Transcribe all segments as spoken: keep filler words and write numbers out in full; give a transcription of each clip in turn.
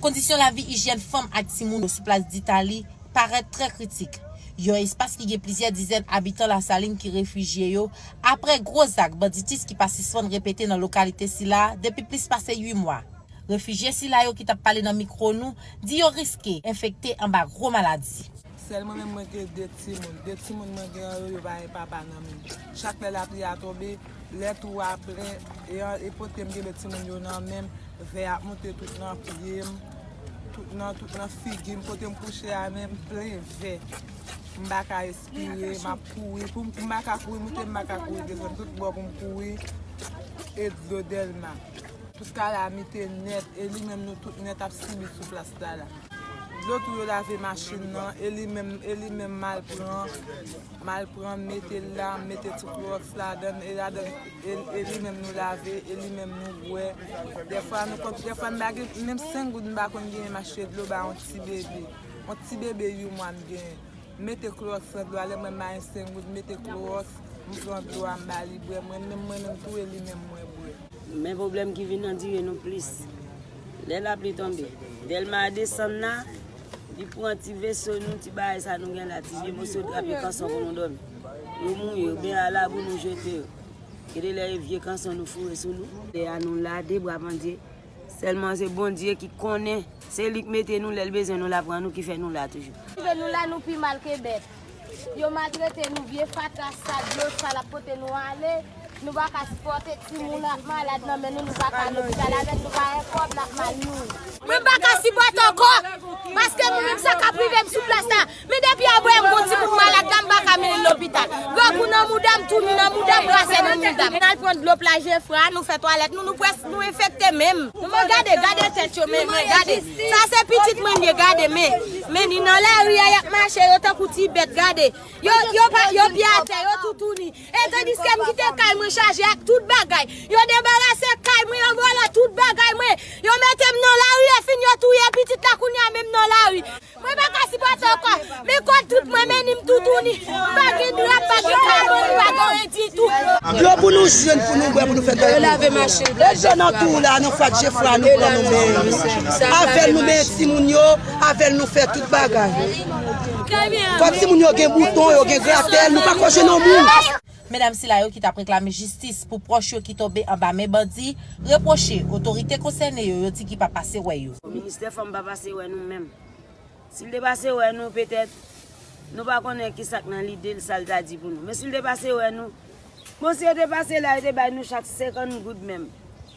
Kondisyon lavi ijyèn fanm ak timoun yo sou plas Ditali parèt trè kritik. Yon espas ki gen plizyè dizèn abitan Lasalin ki refijye yo apre gwo zak banditis ki pa sispann repete nan lokalite sila depi plis pase uit mwa. Refijye sila yo ki t ap pale nan mikwo nou di yo riske enfekte anba gwo maladi. Sèl mwen menm, mwen gen de timoun. De timoun mwen gen an yo, yo pa gen papa nan men. Chak lè lapli a tonbe, lè twou a plen, e, e pote m kenbe timoun yo nan men m, vè ap monte tout nan pye m, tout nan, tout nan figi m, kote m kouche a menm plen vè. M pa ka espire, m ap kouri. Pou m, m pa ka kouri moute, m pa ka kouri desann, tout bò pou m kouri, e dlo Dèlma. Tout kalamite nèt, e li menm nou tout nèt ap sibi sou plas la la. Dlo tou yo lave machin nan, e li menm, e li menm m al pran, m al pran, m mete l la, m mete ti klowòks ladann, e ladann, e, e li menm nou lave, e li menm nou bwè. Dèfwa nou konn, dèfwa m pa gen, menm senk goud m pa konn genyen m achte dlo ba yon ti bebe. Yon ti bebe uit mwa m genyen. M mete klowòks nan dlo a, lè mwen m pa gen senk goud, m mete klowòks, m pran dlo a, m ba li bwè, mwen menm, mwen menm tou, e li menm mwen bwè. Men pwoblèm ki vin andire nou plis. Lè lapli tonbe, Dèlma desann la, li pran ti veso nou, ti bagay sa nou gen la, ti vye moso drape kanson pou nou dòmi. Yo mouye, yo ben a labou nou jete yo. Gen de lè e vye kanson nou foure sou nou. Lè a nou la, de bra pandye. Sèlman se Bondye ki konnen. Se li k mete nou, lè l bezwen nou, l ap pran nou, ki fè nou la toujou. Rive nou la, nou pi mal ke bèt. Yo maltrete nou, vye fatra, sal, dlo sal ap pote nou ale. Nou pa ka sipòte timoun ap malad nan men nou, nou pa ka lopital avèk, nou pa gen kòb, n ap mal nouri. Mwen pa ka sipòte ankò, paske mwen menm sa k ap rive m sou plas la. Men depi yè m wè m gon timoun malad la, m pa ka mennen l lopital. Grangou nan mouda m, touni nan mouda m, rase nan mouda m. N al pran dlo plaj Jefra, nou fè twalèt nou, nou prèske nou enfekte menm. Nou men gade, gade tèt yo, men, men gade. Sa se pitit mwen ye, gade, men. Men ni nan lari a, y ap mache, yo tankou ti bèt, gade. Yo, yo pa, yo pye atè, yo toutouni. E tandiske m kite kay mwen chaje ak tout bagay. Yo debarase kay mwen, yo vòlò tout bagay mwen. Yo mete m nan lari, e fin yo touye pitit la kounye a menm nan lari. Mwen pa ka sipòte ankò. Men kòd tout mwen, men ni m toutouni. M pa gen dra, m pa gen kabon, m pa gen anyen ditou. Dlo pou nou jwenn, pou nou bwè, pou nou fè twalèt. Yo lave machin. E jèn an tou la, nan fwa Jefra, nou pran nou men. Avè l nou men timoun yo, avè l nou fè tout bagay. Kòm timoun yo gen bouton, yo gen gratèl, nou pa ko jwenn yon moun. Medam sila yo ki t ap reklame jistis pou pwòch yo ki tonbe anba men bandi, repwoche otorite konsène yo, yo di ki pa pase wè yo. Ministè fanm pa pase wè nou menm. Si l te pase wè nou, petèt, nou pa konnen ki sa k nan lide l, sa l ta di pou nou. Men si l te pase wè nou, bon, si yo te pase la, yo te bay nou chak senkant goud menm.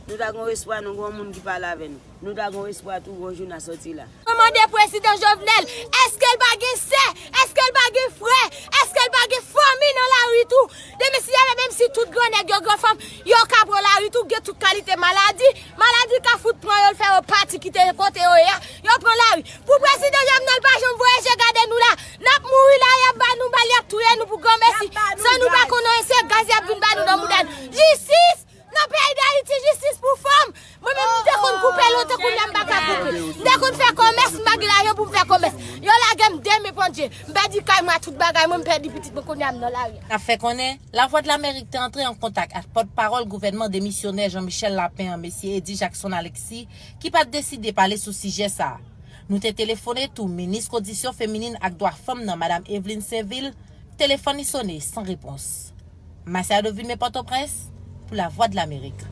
Nou ta gon espwa, nou gon moun ki pale avè nou. Nou ta gon espwa tou, gon jou n a sòti la. Mwen mande prezidan Jovenel, èske l pa gen sè? Èske l pa gen frè? Èske l pa gen fanmi nan lari tou? Demen si y a menm si tout gran nèg yo, gran fanm, yo ka pran lari tou, gen tout kalite maladi. Maladi ka fout pran yo, l fè yo pati kite kote yo ye a, yo pran lari. Pou prezidan Jovenel pa janm voye je gade nou la, n ap mouri la, y ap ba nou bal, y ap touye nou pou granmèsi. San nou pa konn anyen, se gaz y ap vin ba nou nan mouda n. Jistis! Nan peyi Dayiti, jistis pou fanm! Mwen menm, m te konn koupe lontan, kounye a m pa ka koupe. M te konn fè kòmès, m pa gen lajan pou m fè kòmès. Yo lage m de men pandye. M pèdi kay mwen, tout bagay mwen, m pèdi pitit mwen, kounye a m nan lari a. N ap fè konnen, Lavwadlamerik te antre an kontak ak pòtpawòl gouvènman demisyonè Jean Michel Lapin an, mesye Eddy Jackson Alexis, ki pa t deside pale sou sijè sa a. Nou te telefone tou minis kondisyon feminin ak dwa fanm nan, madam Eveline Sainvil, telefòn li sone san repons. Masaya Dovin, men Pòtoprens, pou Lavwadlamerik.